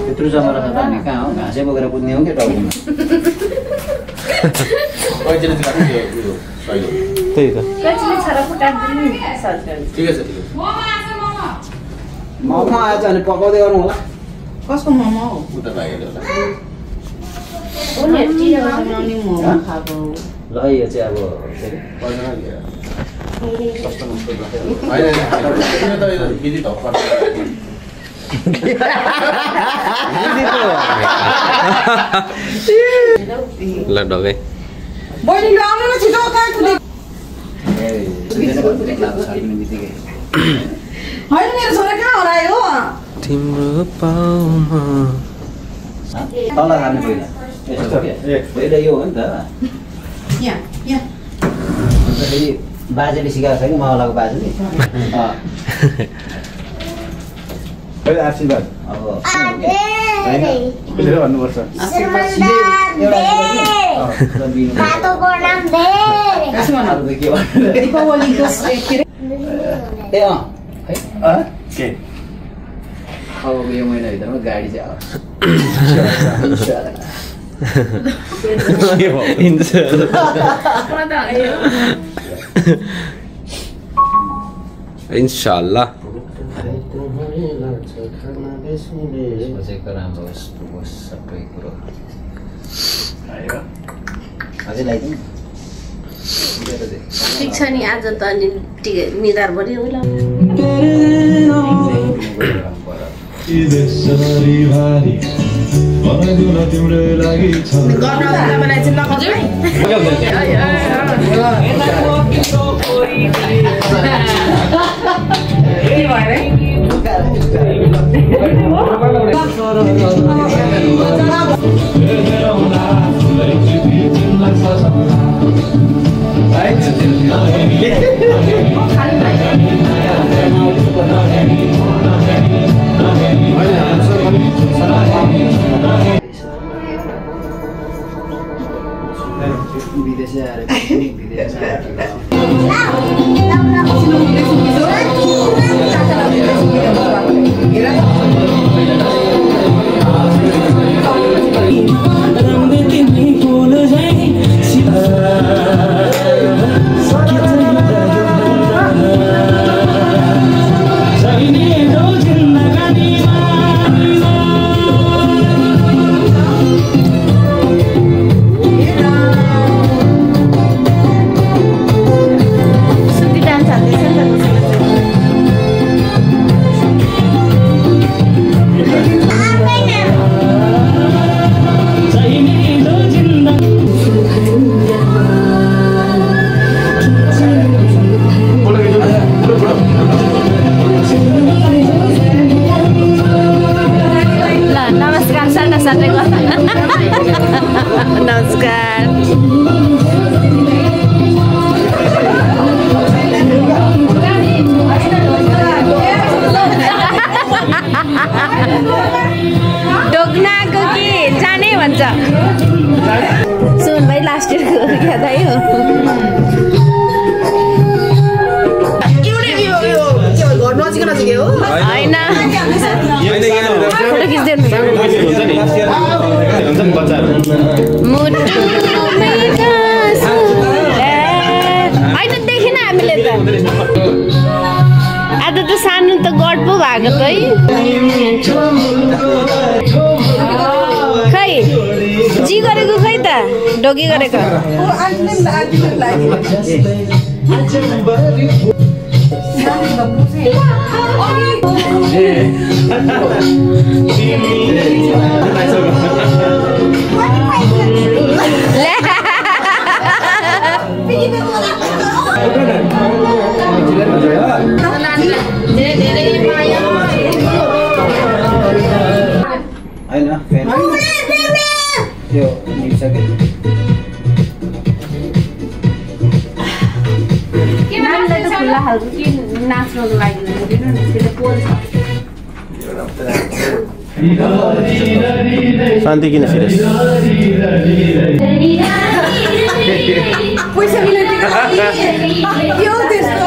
[SPEAKER 10] त्यत्रो जमा राख्दा पनि कहाँ हो घाँसै बोकेर कुद्ने हो के टाउकोमा
[SPEAKER 2] पैसा चाहिँ यो सही
[SPEAKER 8] त्यही त
[SPEAKER 1] कहिले छरा फुटाड्दिनु सर्च गर्नु
[SPEAKER 2] ठिकै छ
[SPEAKER 10] मोमो आज अनि पकाउँदै गर्नु होला
[SPEAKER 4] कसको मोमो हो
[SPEAKER 2] उता भाइले होला
[SPEAKER 1] उनीहरु टिरा
[SPEAKER 4] बनाउने मोमो खाएको
[SPEAKER 10] ल यो चाहिँ अब
[SPEAKER 2] पैसा नलिएर हैन त यो बिदि त
[SPEAKER 7] ल ढोकै
[SPEAKER 4] बहिनीले आउनु न छिटो कहाँ कुदे होइन मेरो छोरा कहाँ हरायो
[SPEAKER 7] तिम्रो पाउमा
[SPEAKER 10] तल खाने पहिला यस्तो के पहिला यो हो नि त
[SPEAKER 4] यहाँ यहाँ
[SPEAKER 10] अन्त फेरि बाजेले सिकाएको छ कि मावलाको बाजेले
[SPEAKER 8] आशीर्वाद
[SPEAKER 10] अब
[SPEAKER 8] भन्नुपर्छ
[SPEAKER 6] तातोको नाम दे
[SPEAKER 4] दीपावलीको
[SPEAKER 10] ए के अब यो महिनाभित्रमा गाडी चाहिँ आउँछ
[SPEAKER 7] इन्शाअल्लाह
[SPEAKER 10] सोचेको राम्रो होस् सबै कुरो अझै लगाइदिउँ
[SPEAKER 1] ठिक छ नि आज त अनि निधार पनि होला
[SPEAKER 10] विदेशी आएर विदेश
[SPEAKER 3] डोग्नाको कि जाने भन्छ सुन भाइ लास्ट इयरको क्या दाइ हो होइन देखिन हामीले त आज त सानो त गड पो भएको त है खै जी गरेको खै त डोगी गरेको
[SPEAKER 10] होइन त्यो निक्छ कि
[SPEAKER 1] खुल्ला खालको के नाच्नको लागि दिनु नि त्यसले पोल्छ
[SPEAKER 8] शान्ति किन सिरियस
[SPEAKER 4] पैसा मिलाइदिनु यो त्यस्तो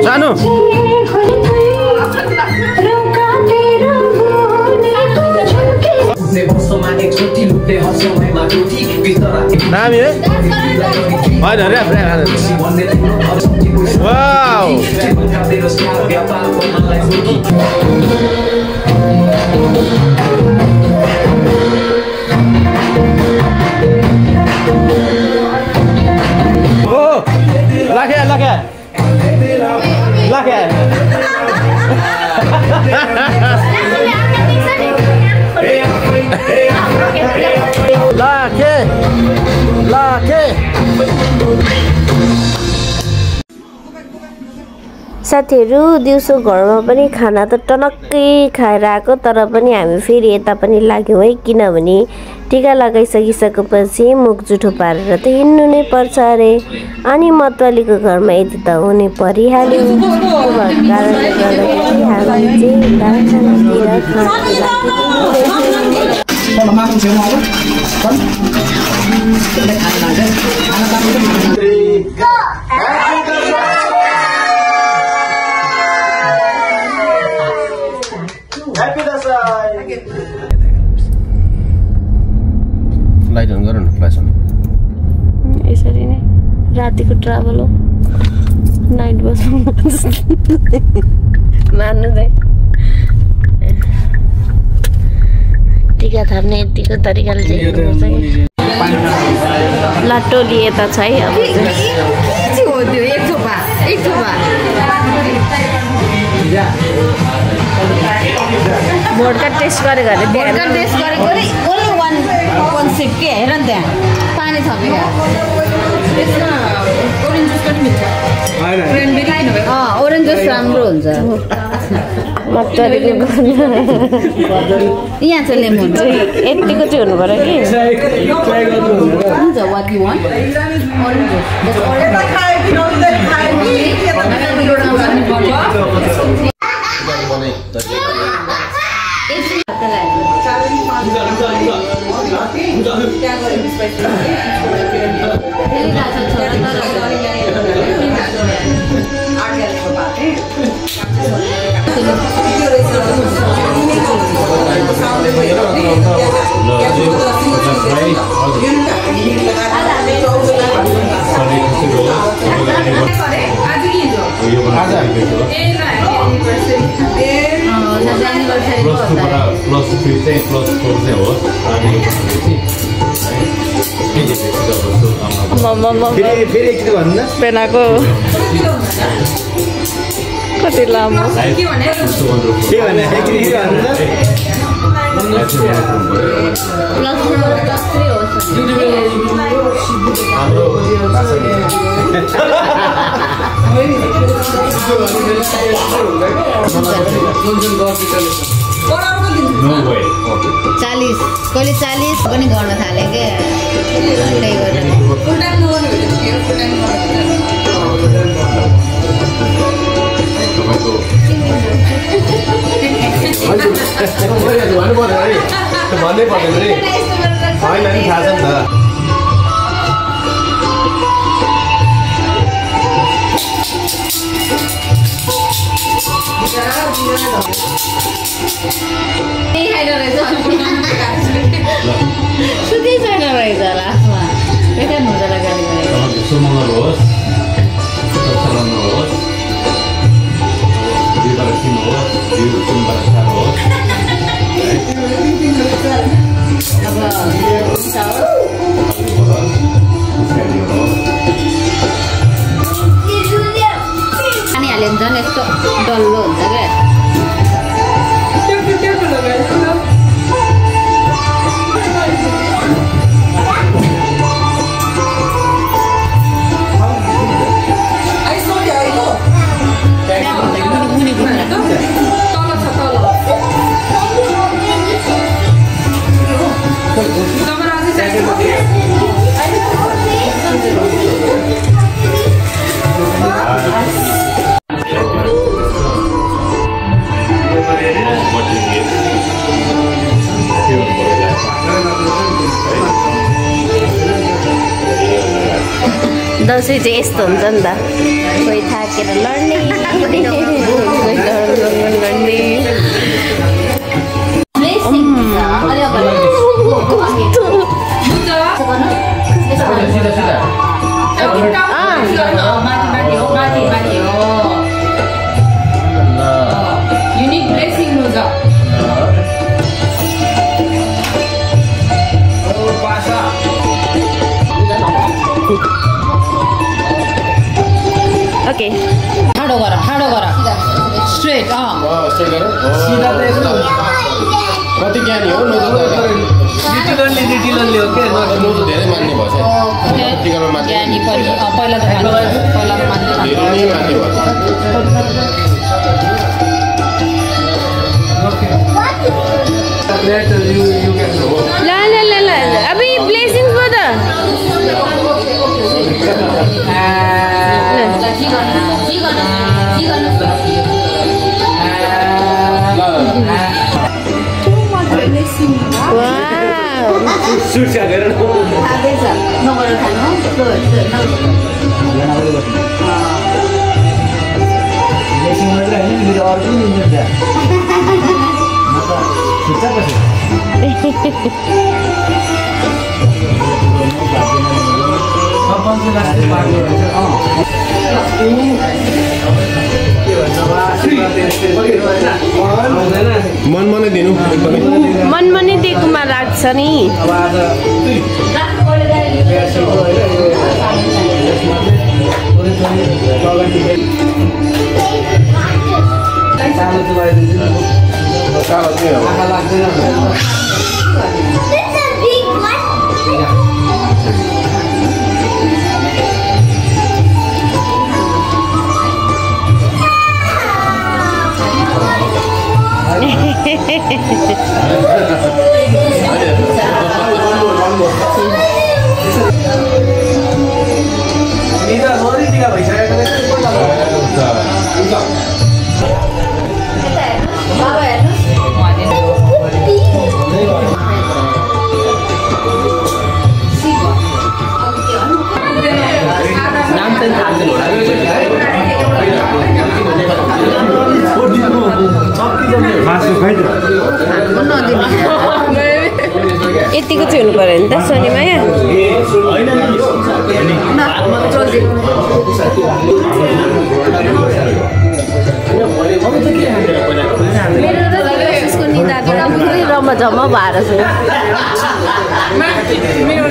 [SPEAKER 8] जानु दामी है होइन रे वाउ ओ लाखे लाखे लाखे लाखे लाखे
[SPEAKER 1] साथीहरू दिउँसो घरमा पनि खाना त टनक्कै खाएर आएको तर पनि हामी फेरि यता पनि लाग्यौँ है किनभने टिका लगाइसकिसकेपछि मुख जुठो पारेर त हिँड्नु नै पर्छ अरे अनि मतवालीको घरमा यति त हुने परिहाल्यो कारणले गर्दाखेरि हामी चाहिँ दार्चनातिर
[SPEAKER 8] लाइट अन गर न फ्ल्यास अन
[SPEAKER 1] यसरी नै रातिको ट्राभल हो नाइट बस मान्नु चाहिँ टिका थाप्ने यतिको तरिकाले चाहिँ लाटो लिएता छ है अब भोडका टेस्ट गरेको अरे भोडका टेस्ट गरेको अरे ओन्ली वान सिप के हेर नि त्यहाँ पानी थपेको त्यसमा ओरेन्ज जुस पनि मिल्छ ओरेन्ज जुस राम्रो हुन्छ यहाँ चाहिँ लेमन यतिको चाहिँ हुनु पर्यो कि हुन्छ वाट यु वान्ट पेनाको कति लामो चालीस कहिले 40 पनि गर्न थाले के
[SPEAKER 2] भन्नै पर्दैन रे होइन नि थाहा छ नि त
[SPEAKER 1] सुकै छैन रहेछ लास्टमा बेकार हुन्छ होला गाडी
[SPEAKER 2] सुमङ्गल होस् चलाउनु होस् दुईबाट सिम होस् सिमबाट सार होस्
[SPEAKER 1] पानी हाल्यो भने झन् यस्तो डल्लो हुन्छ क्या दसैँ चाहिँ यस्तो हुन्छ नि त कोही थाकेर लड्ने कोही लड्ने ओके
[SPEAKER 4] ठाडो गर स्ट्रेट
[SPEAKER 2] स्ट्रेट गर
[SPEAKER 5] सिधा त यस्तो
[SPEAKER 2] कति ज्ञानी हो
[SPEAKER 5] लिटिलनली हो के
[SPEAKER 2] नोजो धेरै मान्ने भएछ टिकामा मान्ने
[SPEAKER 4] ज्ञानी पनि पहिला त मान्ने
[SPEAKER 2] धेरै नै मान्ने भएछ
[SPEAKER 1] ल अभी ब्लेसिंग्स बता
[SPEAKER 2] मनमनै दिनु एकदमै
[SPEAKER 1] मनमनै दिएकोमा लाग्छ नि यतिको चाहिँ हुनु पर्यो नि त शनिमाया मेरो र त्यसको निदा पुरै रमझम भएर छु मेरो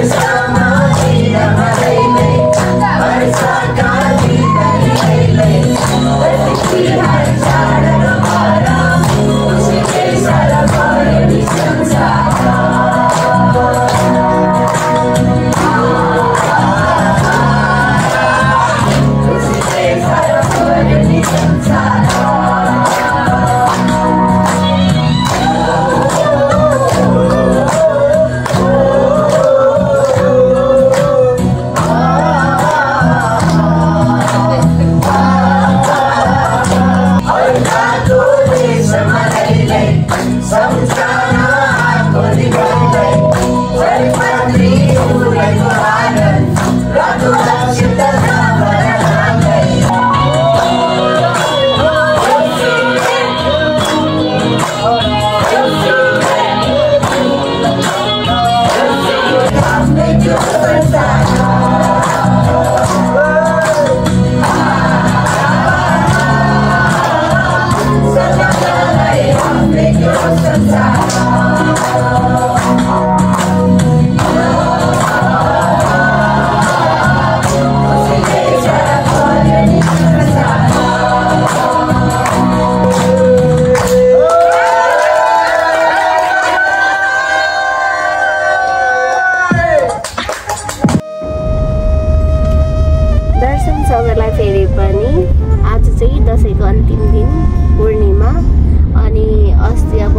[SPEAKER 11] Bye.
[SPEAKER 1] दसैँको अन्तिम दिन पूर्णिमा। अनि अस्ति अब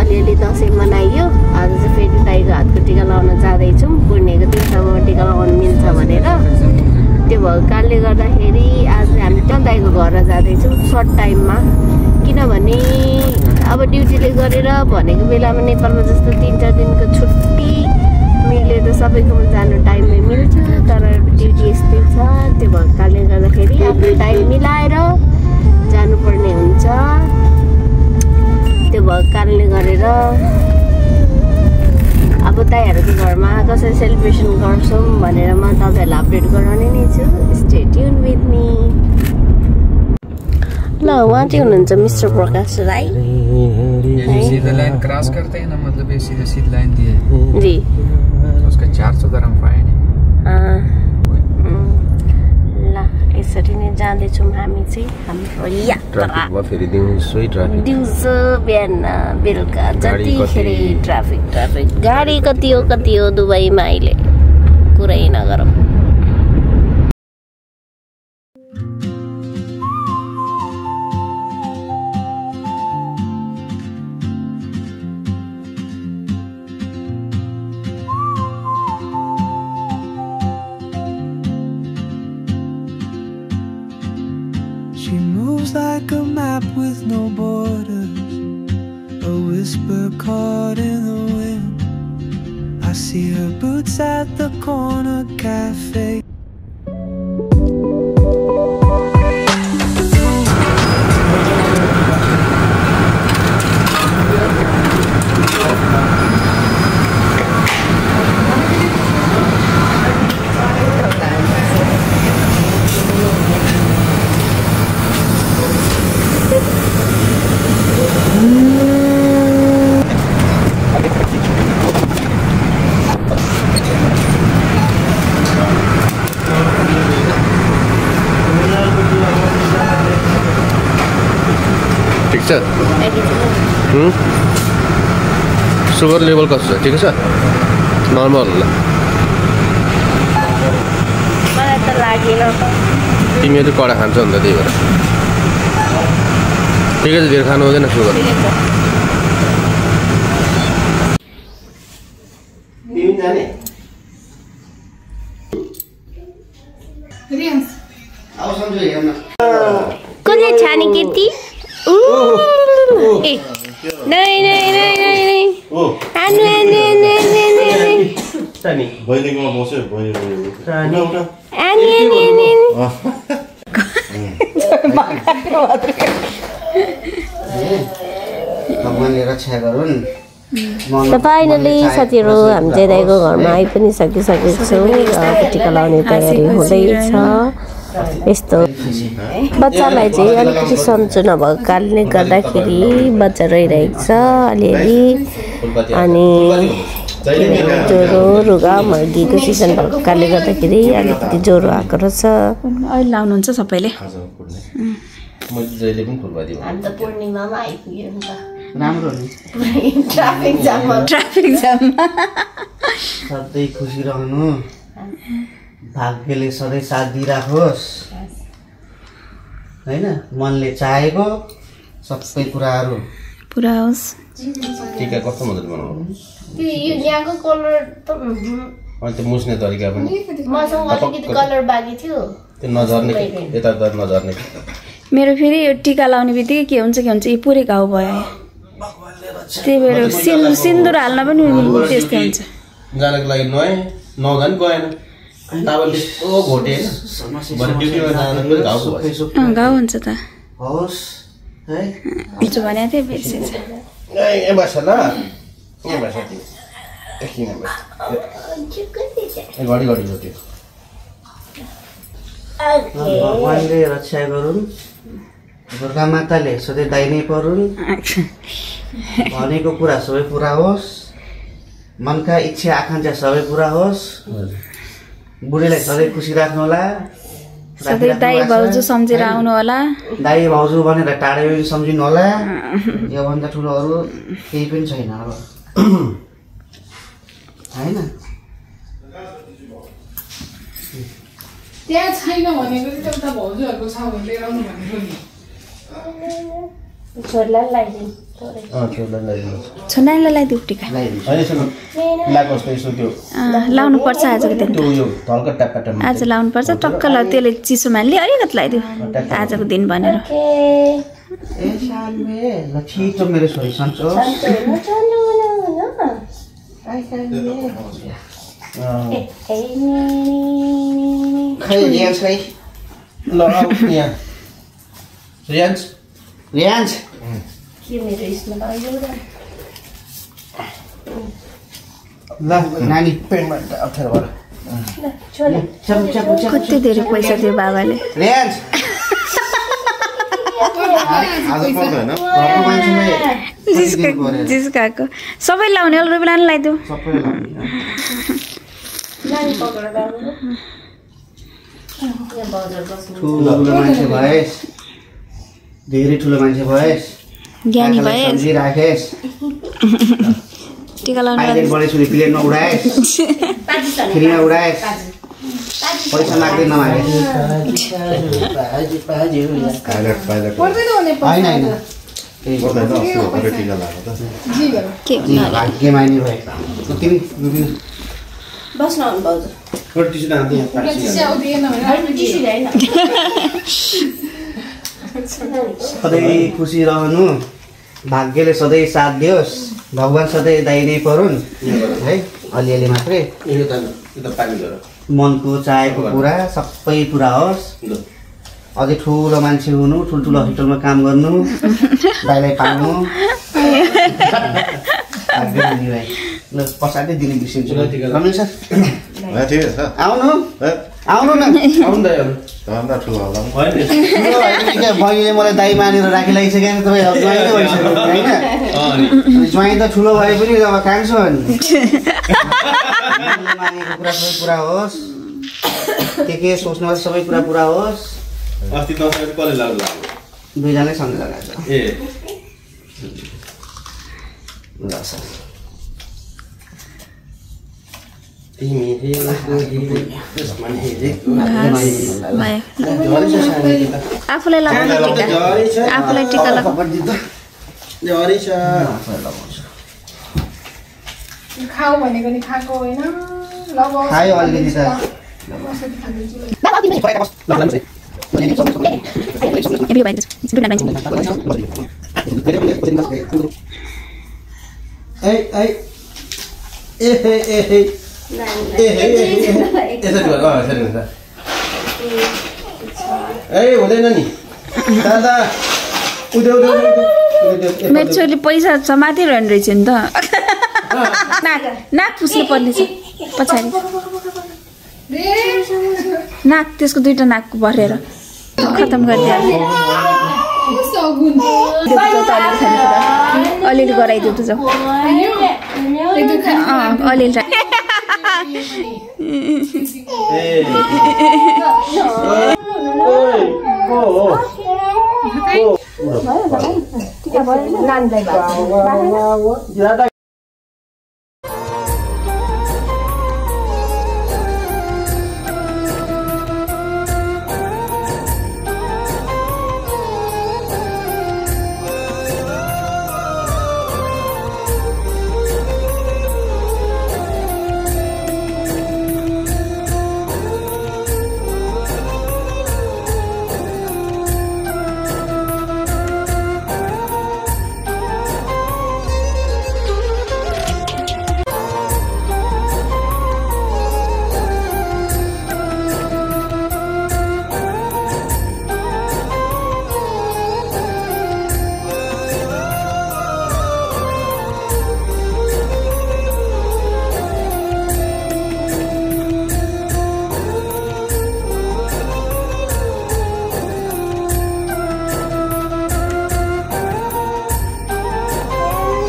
[SPEAKER 1] अलिअलि दसैँ मनाइयो, आज चाहिँ फेरि दाइको हातको टिका लगाउन जाँदैछौँ। पूर्णिमाको दिनसम्म टिका लगाउनु मिल्छ भनेर, त्यो भएको कारणले गर्दाखेरि आज हामी त दाइको घर जाँदैछौँ सर्ट टाइममा। किनभने अब ड्युटीले गरेर भनेको बेलामा नेपालमा जस्तो 3-4 दिनको छुट्टी मिले त सबैकोमा जानु टाइममै मिल्छ, तर ड्युटी यस्तै छ। त्यो भएको कारणले गर्दाखेरि आफ्नो टाइम मिलाएर जानुपर्ने हुन्छ। त्यो भएको कारणले गरेर अब दाइहरूको घरमा कसरी सेलिब्रेसन गर्छौँ भनेर म तपाईँहरूलाई अपडेट गराउने नै छु। Stay tune with me. ल उहाँ चाहिँ हुनुहुन्छ मिस्टर प्रकाश राई।
[SPEAKER 11] सीधा लाइन क्रॉस करते हैं ना, मतलब ये सीधे सीधी लाइन दी है
[SPEAKER 1] जी,
[SPEAKER 11] उसका 400 ग्राम फाइन है।
[SPEAKER 1] ल यसरी नै जाँदैछौँ हामी चाहिँ हाम्रो यात्रा। दिउँसो बिहान बेलुका जतिखेर ट्राफिक गाडी कति हो दुबईमा अहिले कुरै नगरौँ।
[SPEAKER 12] She moves like a map with no borders, a whisper caught in the wind. I see her boots at the corner cafe.
[SPEAKER 2] Sugar level कस्तो छ? ठिक छ, नर्मल होला।
[SPEAKER 1] मलाई त लागेन।
[SPEAKER 2] तिमीहरू कडा खान्छ नि त, त्यही भएर ठिकै छ, धेरै खानु हुँदैन सुगर।
[SPEAKER 1] कसले छाने केटी? नहीं आनु
[SPEAKER 8] बहिनीकोमा बस्यो, बहिनी
[SPEAKER 13] भगवानले रक्षा गरून्।
[SPEAKER 1] फाइनली साथीहरू हामी चाहिँ दाइको घरमा आइ पनि सकिसकेको छौँ। अब टिका लगाउने तयारी हुँदैछ। यस्तो बच्चालाई चाहिँ अलिकति सन्चो नभएको कारणले गर्दाखेरि बच्चा रोइरहेको छ अलिअलि। अनि ज्वरो रुगा मर्गीको सिजन भएको कारणले गर्दाखेरि अलिकति ज्वरो आएको रहेछ।
[SPEAKER 3] अहिले लाउनुहुन्छ सबैले?
[SPEAKER 1] हामी त पूर्णिमामा आइपुग्यो नि त।
[SPEAKER 13] राम्रो नि,
[SPEAKER 1] ट्राफिक जाममा
[SPEAKER 13] सधैँ खुसी रहनु, भाग्यले सधैँ साथ दिइराखोस् होइन। मनले चाहेको सबै कुराहरू
[SPEAKER 3] पुरा होस्।
[SPEAKER 2] टिका कस्तो मजाले बनाउनु?
[SPEAKER 1] त्यो यहाँको कलर त
[SPEAKER 2] अनि त्यो मुस्ने तरिका पनि
[SPEAKER 1] मसँग अलिकति कलर बाँकी थियो,
[SPEAKER 2] त्यो नझर्ने यता नझर्ने।
[SPEAKER 3] मेरो फेरि यो टिका लाउने बित्तिकै के हुन्छ यो पुरै घाउ भयो। त्यही भएर सिन्दुर हाल्न पनि त्यस्तै हुन्छ।
[SPEAKER 2] जानको लागि नजान गएन,
[SPEAKER 3] घाउ हुन्छ त।
[SPEAKER 13] होस् है
[SPEAKER 3] हिजो भनेको थिएँ बिर्सिन्छ।
[SPEAKER 13] भगवानले रक्षा गरून्, दुर्गा माताले सधैँ दाहिने परुन्, भनेको कुरा सबै पुरा होस्, मनका इच्छा आकाङ्क्षा सबै पुरा होस्, बुढीलाई सधैँ खुसी राख्नु होला,
[SPEAKER 3] सधैँ दाइ भाउजू सम्झेर आउनु होला।
[SPEAKER 13] दाइ भाउजू भनेर टाढै सम्झिनु होला। योभन्दा ठुलो अरू केही पनि छैन अब होइन।
[SPEAKER 4] त्यहाँ छैन भनेको चाहिँ एउटा भाउजूहरूको छ भने लिएर आउनु भनेको नि।
[SPEAKER 1] छोरीलाई लगाइदिनु
[SPEAKER 14] छोनाइलाई लगाइदिउ टिका लाउनु पर्छ आजको दिन आज लाउनु पर्छ टक्क ल त्यसले चिसोमा अलि अलिकति लगाइदिउ आजको दिन भनेर
[SPEAKER 13] छिटो मेरो छोरी सन्चोस् खै रियान्स खै ल यहाँ रियान्स
[SPEAKER 1] के मेरो इसमा लगाइदिउ
[SPEAKER 13] ल नानी पेनमा अप्ठ्यारो भएर
[SPEAKER 14] कति धेरै पैसा दियो बाबाले
[SPEAKER 13] रियान्स
[SPEAKER 14] जिस्काको सबै लाउने होला रुबिलाले लगाइदिउ
[SPEAKER 13] ठुलो मान्छे भएस् धेरै ठुलो मान्छे भएस्
[SPEAKER 14] ज्ञानी भएस्
[SPEAKER 13] राखेस्
[SPEAKER 14] टिका लाउनु
[SPEAKER 13] बढे छुरी प्लेनमा उडाएस् फ्रीमा उडाएस् पैसा लाग्दैन भाग्यमानी भए सधैँ खुसी रहनु भाग्यले सधैँ साथ दियोस् भगवान् सधैँ दाहिने परुन् है अलिअलि मात्रै मनको चाहेको कुरा सबै पुरा होस् अझै ठुलो मान्छे हुनु ठुल्ठुलो हस्पिटलमा काम गर्नु भाइलाई पाल्नु ल पछाडि दिने बिर्सिन्छु रमेश सर आउनु आउनु न बहिनीले मलाई दाइ मानेर राखिलागिसक्यो नि तपाईँ ज्वाइँ त ठुलो भए पनि अब कान्छो हो नि मानेको कुरा सबै पुरा होस् के सोच्नु सबै कुरा पुरा होस्
[SPEAKER 2] अस्ति दसैँ कसले लाग्यो
[SPEAKER 13] दुईजनै सँगै लगाएको छ
[SPEAKER 2] ए
[SPEAKER 13] ल सर
[SPEAKER 14] आफूलाई लगाउनु टिका आफूलाई टिका
[SPEAKER 3] खाऊ भनेको नि खाएको होइन
[SPEAKER 13] खायो अलिकति त
[SPEAKER 2] हुँदैन नि दादा
[SPEAKER 14] मेरो छोरीले पैसा समातिरहनु रहेछ नि त नाक पुस्नु पर्ने छ पछाडि नाक त्यसको दुईटा नाकको भरेर खतम गरिदियो अलिअलि गराइदिउ त जाऊ अलिअलि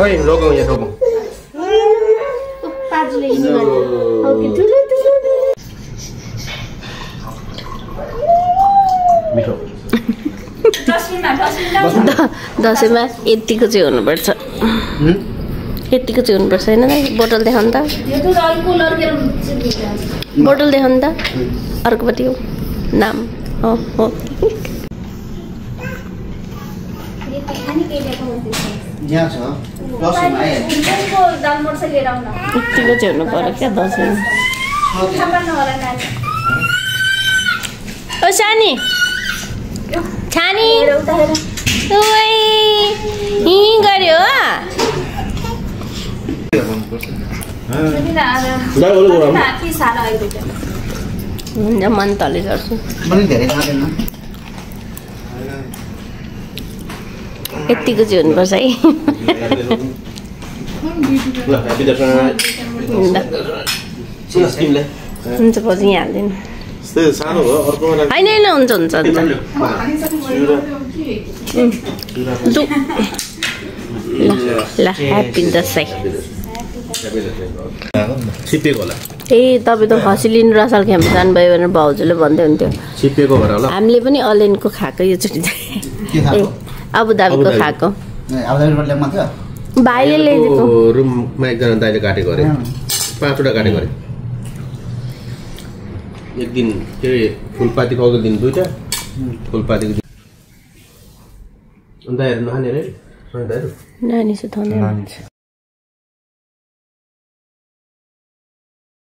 [SPEAKER 2] खै रोगौँ यहाँ रोगौँ मिठो
[SPEAKER 1] दसैँमा यतिको चाहिँ हुनुपर्छ यतिको चाहिँ हुनुपर्छ होइन बोतल देखाउनु त बोतल देखाउनु त अर्कोपट्टि हो नाम हो
[SPEAKER 13] यहाँ छ दसैँमा
[SPEAKER 1] यतिको चाहिँ हुनु पर्यो क्या दसैँ ओ सानी छानी गऱ्यो हुन्छ मन तले गर्छु यतिको चाहिँ हुनुपर्छ है हुन्छ पछि यहाँ हाल्दैन होइन होइन हुन्छ हुन्छ हुन्छ ल ह्याप्पी दसैँ ए तपाईँ त खसी लिनु रसाल खेम्प जानुभयो भनेर भाउजूले भन्दै हुन्थ्यो हामीले पनि अलेनको खाएको योचोटि ए अबुधाबीको खाएको भाइले ल्याइदिएको
[SPEAKER 2] रुममा एकजना दाइले काटेको अरे 5वटा काटेको अरे एक दिन के फुलपातीको अघिल्लो दिन 2टा फुलपातीको दिन अन्त हेर्नु नखाने रे
[SPEAKER 1] नानी सुताउने